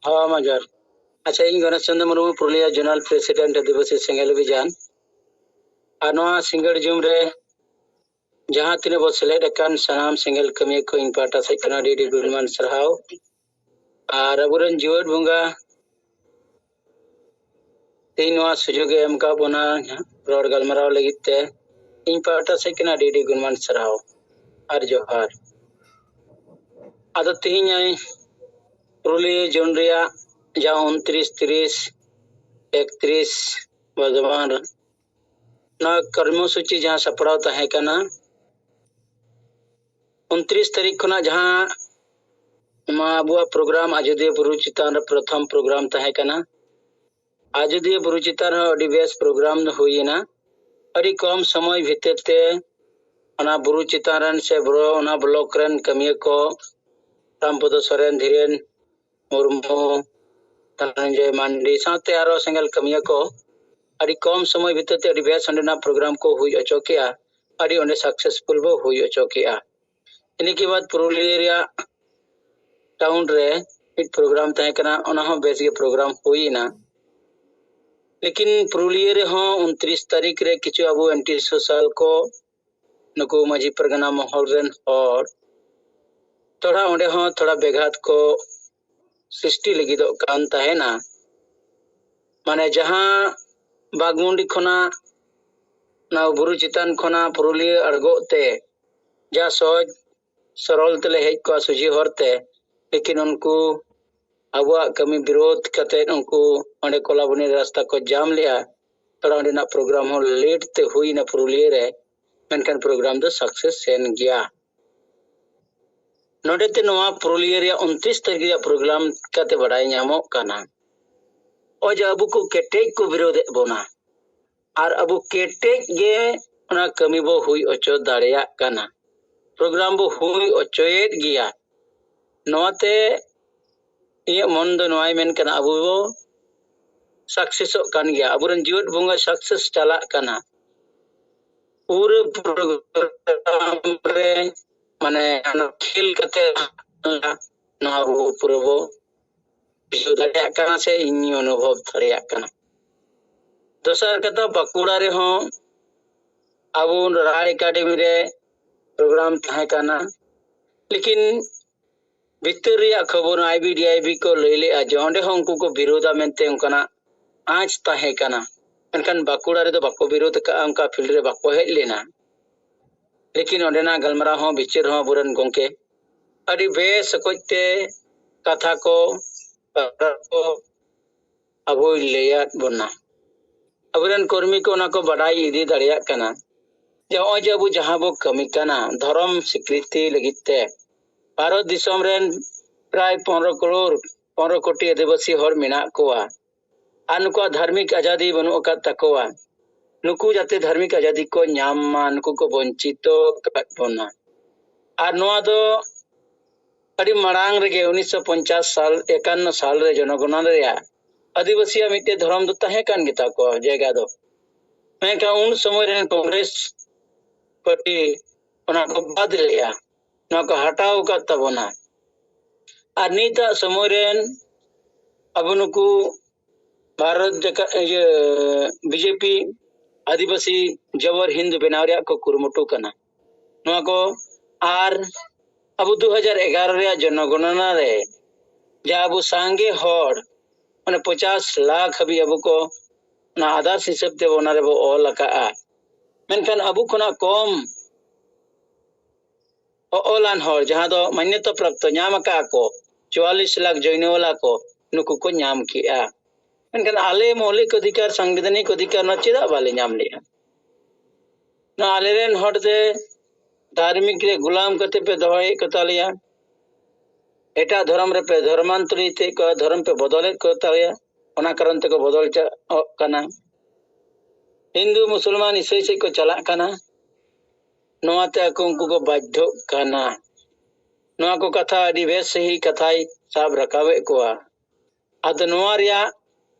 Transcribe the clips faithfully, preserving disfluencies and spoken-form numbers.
ᱦᱚᱸ ᱢᱟ ᱡᱚᱦᱟᱨ᱾ ᱟᱪᱪᱷᱟ, ᱤᱧ ᱜᱚᱱᱮᱥ ᱪᱚᱸᱫᱽᱨᱚ ᱢᱩᱨᱢᱩ, ᱯᱩᱨᱩᱞᱤᱭᱟᱹ ᱡᱳᱱᱟᱞ ᱯᱨᱮᱥᱤᱰᱮᱱᱴ ᱟᱹᱫᱤᱵᱟᱹᱥᱤ ᱥᱮᱸᱜᱮᱞ ᱚᱵᱷᱤᱡᱟᱱ᱾ ᱟᱨ ᱱᱚᱣᱟ ᱥᱤᱸᱜᱟᱹᱲ ᱡᱩᱢ ᱨᱮ ᱡᱟᱦᱟᱸ ᱛᱤᱱᱟᱹᱜ ᱵᱚ ᱥᱮᱞᱮᱫ ᱟᱠᱟᱱ ᱥᱟᱱᱟᱢ ᱥᱮᱸᱜᱮᱞ ᱠᱟᱹᱢᱤᱭᱟᱹ ᱠᱚ ᱤᱧ ᱯᱟᱦᱴᱟ ᱥᱮᱫ ᱠᱷᱚᱱ ᱟᱹᱰᱤ ᱟᱹᱰᱤ ᱜᱩᱱᱢᱟᱱ ᱥᱟᱨᱦᱟᱣ᱾ ᱟᱨ ᱟᱵᱚᱨᱮᱱ ᱡᱤᱣᱮᱫ ᱵᱚᱸᱜᱟ ᱛᱮᱦᱮᱧ ᱱᱚᱣᱟ ᱥᱩᱡᱳᱜᱽ ᱮ ᱮᱢ ᱟᱠᱟᱫ ᱵᱚᱱᱟ ᱨᱚᱲ ᱜᱟᱞᱢᱟᱨᱟᱣ ᱞᱟᱹᱜᱤᱫ ᱛᱮ ᱤᱧ ᱯᱟᱦᱴᱟ ᱥᱮᱫ ᱠᱷᱚᱱ ᱟᱹᱰᱤ ᱟᱹᱰᱤ ᱜᱩᱱᱢᱟᱱ ᱥᱟᱨᱦᱟᱣ ᱟᱨ ᱡᱚᱦᱟᱨ᱾ ᱟᱫᱚ ᱛᱮᱦᱮᱧ ᱯᱩᱨᱩᱞᱤᱭᱟᱹ ᱡᱳᱱ ᱨᱮᱭᱟᱜ ᱡᱟᱦᱟᱸ ᱩᱱᱛᱨᱤᱥ, ᱛᱤᱨᱤᱥ, ᱮᱠᱛᱨᱤᱥ ᱵᱚᱨᱫᱷᱚᱢᱟᱱ ᱱᱚᱣᱟ ᱠᱚᱨᱢᱚᱥᱩᱪᱤ ᱡᱟᱦᱟᱸ ᱥᱟᱯᱲᱟᱣ ᱛᱟᱦᱮᱸ ᱠᱟᱱᱟ, ᱩᱱᱛᱨᱤᱥ ᱛᱟᱹᱨᱤᱠᱷ ᱠᱷᱚᱱᱟᱜ ᱡᱟᱦᱟᱸ ᱱᱚᱣᱟ ᱟᱵᱚᱣᱟᱜ ᱯᱨᱳᱜᱨᱟᱢ ᱟᱡᱚᱫᱤᱭᱟᱹ ᱵᱩᱨᱩ ᱪᱮᱛᱟᱱ ᱨᱮ ᱯᱨᱚᱛᱷᱚᱢ ᱯᱨᱳᱜᱨᱟᱢ ᱛᱟᱦᱮᱸ ᱠᱟᱱᱟ, ᱟᱡᱚᱫᱤᱭᱟᱹ ᱵᱩᱨᱩ ᱪᱮᱛᱟᱱ ᱨᱮᱦᱚᱸ ᱟᱹᱰᱤ ᱵᱮᱥ ᱯᱨᱳᱜᱨᱟᱢ ᱫᱚ ᱦᱩᱭ ᱮᱱᱟ᱾ ᱟᱹᱰᱤ ᱠᱚᱢ ᱥᱚᱢᱚᱭ ᱵᱷᱤᱛᱤᱨ ᱛᱮ ᱚᱱᱟ ᱵᱩᱨᱩ ᱪᱮᱛᱟᱱ ᱨᱮᱱ ᱥᱮ ᱵᱩᱨᱩ, ᱚᱱᱟ ᱵᱞᱚᱠ ᱨᱮᱱ ᱠᱟᱹᱢᱤᱭᱟᱹ ᱠᱚ, ᱨᱟᱢᱯᱚᱫᱚ ᱥᱚᱨᱮᱱ, ᱫᱷᱤᱨᱮᱱ ᱢᱩᱨᱢᱩ, ᱫᱷᱚᱱᱚᱱᱡᱚᱭ ᱢᱟᱱᱰᱤ ᱥᱟᱶᱛᱮ ᱟᱨᱚ ᱥᱮᱸᱜᱮᱞ ᱠᱟᱹᱢᱤᱭᱟᱹ ᱠᱚ ᱟᱹᱰᱤ ᱠᱚᱢ ᱥᱚᱢᱚᱭ ᱵᱷᱤᱛᱤᱨ ᱛᱮ ᱟᱹᱰᱤ ᱵᱮᱥ ᱚᱸᱰᱮᱱᱟᱜ ᱯᱨᱳᱜᱨᱟᱢ ᱠᱚ ᱦᱩᱭ ᱦᱚᱪᱚ ᱠᱮᱜᱼᱟ᱾ ᱟᱹᱰᱤ ᱚᱸᱰᱮ ᱥᱟᱠᱥᱮᱥᱯᱷᱩᱞ ᱵᱚ ᱦᱩᱭ ᱦᱚᱪᱚ ᱠᱮᱜᱼᱟ᱾ ᱤᱱᱟᱹ ᱠᱮ ᱵᱟᱫ ᱯᱩᱨᱩᱞᱤᱭᱟᱹ ᱨᱮᱭᱟᱜ ᱴᱟᱣᱩᱱ ᱨᱮ ᱢᱤᱫ ᱯᱨᱳᱜᱨᱟᱢ ᱛᱟᱦᱮᱸ ᱠᱟᱱᱟ, ᱚᱱᱟ ᱦᱚᱸ ᱵᱮᱥ ᱜᱮ ᱯᱨᱳᱜᱨᱟᱢ ᱦᱩᱭ ᱮᱱᱟ᱾ ᱞᱮᱠᱤᱱ ᱯᱩᱨᱩᱞᱤᱭᱟᱹ ᱨᱮᱦᱚᱸ ᱩᱱᱛᱨᱤᱥ ᱛᱟᱹᱨᱤᱠᱷ ᱨᱮ ᱠᱤᱪᱷᱩ ᱟᱵᱚ ᱮᱱᱴᱤ ᱥᱳᱥᱟᱞ ᱠᱚ, ᱱᱩᱠᱩ ᱢᱟᱹᱡᱷᱤ ᱯᱟᱨᱜᱟᱱᱟ ᱢᱚᱦᱚᱞ ᱨᱮᱱ ᱦᱚᱲ ᱛᱷᱚᱲᱟ ᱚᱸᱰᱮ ᱦᱚᱸ ᱛᱷᱚᱲᱟ ᱵᱮᱜᱷᱟᱛ ᱠᱚ ᱥᱨᱤᱥᱴᱤ ᱞᱟᱹᱜᱤᱫᱚᱜ ᱠᱟᱱ ᱛᱟᱦᱮᱱᱟ᱾ ᱢᱟᱱᱮ ᱡᱟᱦᱟᱸ ᱵᱟᱜᱽᱢᱩᱱᱰᱤ ᱠᱷᱚᱱᱟᱜ ᱱᱚᱣᱟ ᱵᱩᱨᱩ ᱪᱮᱛᱟᱱ ᱠᱷᱚᱱᱟᱜ ᱯᱩᱨᱩᱞᱤᱭᱟᱹ ᱟᱬᱜᱚᱜ ᱛᱮ ᱡᱟ ᱥᱚᱦᱚᱡ ᱥᱚᱨᱚᱞ ᱛᱮᱞᱮ ᱦᱮᱡ ᱠᱚᱜᱼᱟ ᱥᱚᱡᱷᱮ ᱦᱚᱨ ᱛᱮ, ᱞᱮᱠᱤᱱ ᱩᱱᱠᱩ ᱟᱵᱚᱣᱟᱜ ᱠᱟᱹᱢᱤ ᱵᱤᱨᱳᱫᱷ ᱠᱟᱛᱮ ᱩᱱᱠᱩ ᱚᱸᱰᱮ ᱠᱚᱞᱟᱵᱚᱱᱤ ᱨᱟᱥᱛᱟ ᱠᱚ ᱡᱟᱢ ᱞᱮᱜᱼᱟ᱾ ᱛᱷᱚᱲᱟ ᱚᱸᱰᱮᱱᱟᱜ ᱯᱨᱳᱜᱨᱟᱢ ᱦᱚᱸ ᱞᱮᱴ ᱛᱮ ᱦᱩᱭᱱᱟ ᱯᱩᱨᱩᱞᱤᱭᱟᱹ ᱨᱮ, ᱢᱮᱱᱠᱷᱟᱱ ᱯᱨᱳᱜᱨᱟᱢ ᱫᱚ ᱥᱟᱠᱥᱮᱥ ᱮᱱ ᱜᱮᱭᱟ᱾ ᱱᱚᱰᱮ ᱛᱮ ᱱᱚᱣᱟ ᱯᱩᱨᱩᱞᱤᱭᱟᱹ ᱨᱮᱭᱟᱜ ᱩᱱᱛᱨᱤᱥ ᱛᱟᱹᱨᱤᱠᱷ ᱨᱮᱭᱟᱜ ᱯᱨᱳᱜᱨᱟᱢ ᱠᱟᱛᱮ ᱵᱟᱰᱟᱭ ᱧᱟᱢᱚᱜ ᱠᱟᱱᱟ᱾ ᱚᱡᱮ ᱟᱵᱚ ᱠᱚ ᱠᱮᱴᱮᱡ ᱠᱚ ᱵᱤᱨᱳᱫᱷᱮᱫ ᱵᱚᱱᱟ ᱟᱨ ᱟᱵᱚ ᱠᱮᱴᱮᱡ ᱜᱮ ᱚᱱᱟ ᱠᱟᱹᱢᱤ ᱵᱚ ᱦᱩᱭ ᱦᱚᱪᱚ ᱫᱟᱲᱮᱭᱟᱜ ᱠᱟᱱᱟ, ᱯᱨᱳᱜᱨᱟᱢ ᱵᱚ ᱦᱩᱭ ᱦᱚᱪᱚᱭᱮᱫ ᱜᱮᱭᱟ᱾ ᱱᱚᱣᱟᱛᱮ ᱤᱧᱟᱹᱜ ᱢᱚᱱ ᱫᱚ ᱱᱚᱣᱟᱭ ᱢᱮᱱ ᱠᱟᱱᱟ, ᱟᱵᱚ ᱵᱚ ᱥᱟᱠᱥᱮᱥᱚᱜ ᱠᱟᱱ ᱜᱮᱭᱟ, ᱟᱵᱚᱨᱮᱱ ᱡᱤᱣᱮᱫ ᱵᱚᱸᱜᱟ ᱥᱟᱠᱥᱮᱥ ᱪᱟᱞᱟᱜ ᱠᱟᱱᱟ᱾ ᱯᱩᱨᱟᱹ ᱯᱨᱳᱜᱨᱟᱢ ᱨᱮ ᱢᱟᱱᱮ ᱚᱱᱟ ᱠᱷᱮᱞ ᱠᱟᱛᱮ ᱱᱚᱣᱟ ᱟᱵᱚ ᱯᱩᱨᱟᱹ ᱵᱚ ᱵᱩᱡᱷᱟᱹᱣ ᱫᱟᱲᱮᱭᱟᱜ ᱠᱟᱱᱟ ᱥᱮ ᱤᱧ ᱚᱱᱩᱵᱷᱚᱵ ᱫᱟᱲᱮᱭᱟᱜ ᱠᱟᱱᱟ᱾ ᱫᱚᱥᱟᱨ ᱠᱟᱛᱷᱟ, ᱵᱟᱸᱠᱩᱲᱟ ᱨᱮᱦᱚᱸ ᱟᱵᱚ ᱨᱟᱲ ᱮᱠᱟᱰᱮᱢᱤ ᱨᱮ ᱯᱨᱳᱜᱨᱟᱢ ᱛᱟᱦᱮᱸ ᱠᱟᱱᱟ, ᱞᱮᱠᱤᱱ ᱵᱷᱤᱛᱟᱹᱨ ᱨᱮᱭᱟᱜ ᱠᱷᱚᱵᱚᱨ I B D I B ᱠᱚ ᱞᱟᱹᱭ ᱞᱮᱜᱼᱟ ᱡᱮ ᱚᱸᱰᱮ ᱦᱚᱸ ᱩᱱᱠᱩ ᱠᱚ ᱵᱤᱨᱳᱫᱟ ᱢᱮᱱᱛᱮ ᱚᱱᱠᱟᱱᱟᱜ ᱟᱸᱪ ᱛᱟᱦᱮᱸ ᱠᱟᱱᱟ᱾ ᱢᱮᱱᱠᱷᱟᱱ ᱵᱟᱸᱠᱩᱲᱟ ᱨᱮᱫᱚ ᱵᱟᱠᱚ ᱵᱤᱨᱳᱫ ᱟᱠᱟᱫᱼᱟ, ᱚᱱᱠᱟ ᱯᱷᱤᱞᱰ ᱨᱮ ᱵᱟᱠᱚ ᱦᱮᱡ ᱞᱮᱱᱟ᱾ ᱞᱮᱠᱤᱱ ᱚᱸᱰᱮᱱᱟᱜ ᱜᱟᱞᱢᱟᱨᱟᱣ ᱦᱚᱸ, ᱵᱤᱪᱟᱹᱨ ᱦᱚᱸ ᱟᱵᱚᱨᱮᱱ ᱜᱚᱢᱠᱮ ᱟᱹᱰᱤ ᱵᱮᱥ ᱚᱠᱚᱡ ᱛᱮ ᱠᱟᱛᱷᱟ ᱠᱚ, ᱠᱟᱛᱷᱟ ᱠᱚ ᱟᱵᱚᱭ ᱞᱟᱹᱭᱟᱫ ᱵᱚᱱᱟ᱾ ᱟᱵᱚᱨᱮᱱ ᱠᱚᱨᱢᱤ ᱠᱚ ᱚᱱᱟ ᱠᱚ ᱵᱟᱰᱟᱭ ᱤᱫᱤ ᱫᱟᱲᱮᱭᱟᱜ ᱠᱟᱱᱟ ᱡᱮ ᱱᱚᱜᱼᱚᱭ ᱡᱮ ᱟᱵᱚ ᱡᱟᱦᱟᱸ ᱵᱚ ᱠᱟᱹᱢᱤ ᱠᱟᱱᱟ, ᱫᱷᱚᱨᱚᱢ ᱥᱤᱠᱨᱤᱛᱤ ᱞᱟᱹᱜᱤᱫ ᱛᱮ ᱵᱷᱟᱨᱚᱛ ᱫᱤᱥᱚᱢ ᱨᱮᱱ ᱯᱨᱟᱭ ᱯᱚᱱᱨᱚ ᱠᱨᱳᱲ, ᱯᱚᱱᱨᱚ ᱠᱳᱴᱤ ᱟᱹᱫᱤᱵᱟᱹᱥᱤ ᱦᱚᱲ ᱢᱮᱱᱟᱜ ᱠᱚᱣᱟ᱾ ᱟᱨ ᱱᱩᱠᱩᱣᱟᱜ ᱫᱷᱟᱨᱢᱤᱠ ᱟᱡᱟᱫᱤ ᱵᱟᱹᱱᱩᱜ ᱟᱠᱟᱫ ᱛᱟᱠᱚᱣᱟ᱾ ᱱᱩᱠᱩ ᱡᱟᱛᱮ ᱫᱷᱟᱨᱢᱤᱠ ᱟᱡᱟᱫᱤ ᱠᱚ ᱧᱟᱢ ᱢᱟ, ᱱᱩᱠᱩ ᱠᱚ ᱵᱚᱧᱪᱤᱛᱚ ᱟᱠᱟᱫ ᱵᱚᱱᱟ᱾ ᱟᱨ ᱱᱚᱣᱟ ᱫᱚ ᱟᱹᱰᱤ ᱢᱟᱲᱟᱝ ᱨᱮᱜᱮ ᱩᱱᱤᱥᱥᱚ ᱯᱚᱧᱪᱟᱥ ᱥᱟᱞ, ᱮᱠᱟᱱᱱᱚ ᱥᱟᱞ ᱨᱮ ᱡᱚᱱᱚᱜᱚᱱᱚᱱᱟ ᱨᱮᱭᱟᱜ ᱟᱹᱫᱤᱵᱟᱹᱥᱤᱭᱟᱜ ᱢᱤᱫᱴᱮᱡ ᱫᱷᱚᱨᱚᱢ ᱫᱚ ᱛᱟᱦᱮᱸ ᱠᱟᱱ ᱜᱮᱛᱟ ᱠᱚᱣᱟ ᱡᱟᱭᱜᱟ ᱫᱚ᱾ ᱢᱮᱱᱠᱷᱟᱱ ᱩᱱ ᱥᱚᱢᱚᱭ ᱨᱮᱱ ᱠᱚᱝᱜᱨᱮᱥ ᱯᱟᱨᱴᱤ ᱚᱱᱟ ᱠᱚ ᱵᱟᱫ ᱞᱮᱜᱼᱟ, ᱱᱚᱣᱟ ᱠᱚ ᱦᱟᱴᱟᱣ ᱟᱠᱟᱫ ᱛᱟᱵᱚᱱᱟ᱾ ᱟᱨ ᱱᱤᱛᱟᱜ ᱥᱚᱢᱚᱭ ᱨᱮᱱ ᱟᱵᱚ ᱱᱩᱠᱩ ᱵᱷᱟᱨᱚᱛ ᱡᱟᱠᱟᱛ, ᱤᱭᱟᱹ, ᱵᱤᱡᱮᱯᱤ ᱟᱹᱫᱤᱵᱟᱹᱥᱤ ᱡᱚᱵᱚᱨ ᱦᱤᱱᱫᱩ ᱵᱮᱱᱟᱣ ᱨᱮᱭᱟᱜ ᱠᱚ ᱠᱩᱨᱩᱢᱩᱴᱩ ᱠᱟᱱᱟ᱾ ᱱᱚᱣᱟ ᱠᱚ ᱟᱨ ᱟᱵᱚ ᱫᱩ ᱦᱟᱡᱟᱨ ᱮᱜᱟᱨᱚ ᱨᱮᱭᱟᱜ ᱡᱚᱱᱚᱜᱚᱱᱚᱱᱟ ᱨᱮ ᱡᱟ ᱟᱵᱚ ᱥᱟᱸᱜᱮ ᱦᱚᱲ, ᱢᱟᱱᱮ ᱯᱚᱪᱟᱥ ᱞᱟᱠᱷ ᱦᱟᱹᱵᱤᱡ ᱟᱵᱚ ᱠᱚ ᱚᱱᱟ ᱟᱫᱟᱨᱥ ᱦᱤᱥᱟᱹᱵ ᱛᱮ ᱚᱱᱟ ᱨᱮᱵᱚ ᱚᱞ ᱟᱠᱟᱜᱼᱟ᱾ ᱢᱮᱱᱠᱷᱟᱱ ᱟᱵᱚ ᱠᱷᱚᱱᱟᱜ ᱠᱚᱢ ᱚᱞᱟᱱ ᱦᱚᱲ, ᱡᱟᱦᱟᱸ ᱫᱚ ᱢᱟᱱᱱᱚᱛᱟ ᱯᱨᱟᱯᱛᱚ ᱧᱟᱢ ᱟᱠᱟᱫᱼᱟ ᱠᱚ, ᱪᱩᱣᱟᱞᱤᱥ ᱞᱟᱠᱷ ᱡᱚᱭᱱᱚᱣᱟᱞᱟ ᱠᱚ, ᱱᱩᱠᱩ ᱠᱚ ᱧᱟᱢ ᱠᱮᱜᱼᱟ᱾ ᱢᱮᱱᱠᱷᱟᱱ ᱟᱞᱮ ᱢᱳᱣᱞᱤᱠ ᱚᱫᱷᱤᱠᱟᱨ, ᱥᱟᱝᱵᱤᱫᱷᱟᱱᱤᱠ ᱚᱫᱷᱤᱠᱟᱨ ᱱᱚᱣᱟ ᱪᱮᱫᱟᱜ ᱵᱟᱞᱮ ᱧᱟᱢ ᱞᱮᱜᱼᱟ? ᱱᱚᱣᱟ ᱟᱞᱮᱨᱮᱱ ᱦᱚᱲ ᱛᱮ ᱫᱷᱟᱨᱢᱤᱠ ᱨᱮ ᱜᱩᱞᱟᱢ ᱠᱟᱛᱮ ᱯᱮ ᱫᱚᱦᱚᱭᱮᱫ ᱠᱚ ᱛᱟᱞᱮᱭᱟ, ᱮᱴᱟᱜ ᱫᱷᱚᱨᱚᱢ ᱨᱮᱯᱮ ᱫᱷᱚᱨᱢᱟᱱᱛᱚᱨᱤᱛᱮᱫ ᱠᱚᱣᱟ, ᱫᱷᱚᱨᱚᱢ ᱯᱮ ᱵᱚᱫᱚᱞᱮᱫ ᱠᱚ ᱛᱟᱞᱮᱭᱟ, ᱚᱱᱟ ᱠᱟᱨᱚᱱ ᱛᱮᱠᱚ ᱵᱚᱫᱚᱞ ᱪᱟᱞᱟᱜ ᱠᱟᱱᱟ᱾ ᱦᱤᱱᱫᱩ ᱢᱩᱥᱚᱞᱢᱟᱱ ᱤᱥᱟᱹᱭ ᱥᱮᱫ ᱠᱚ ᱪᱟᱞᱟᱜ ᱠᱟᱱᱟ᱾ ᱱᱚᱣᱟ ᱛᱮ ᱟᱠᱚ ᱩᱱᱠᱩ ᱠᱚ ᱵᱟᱫᱽᱫᱷᱚᱜ ᱠᱟᱱᱟ᱾ ᱱᱚᱣᱟ ᱠᱚ ᱠᱟᱛᱷᱟ ᱟᱹᱰᱤ ᱵᱮᱥ ᱥᱟᱹᱦᱤ ᱠᱟᱛᱷᱟᱭ ᱥᱟᱵ ᱨᱟᱠᱟᱵᱮᱫ ᱠᱚᱣᱟ᱾ ᱟᱫᱚ ᱱᱚᱣᱟ ᱨᱮᱭᱟᱜ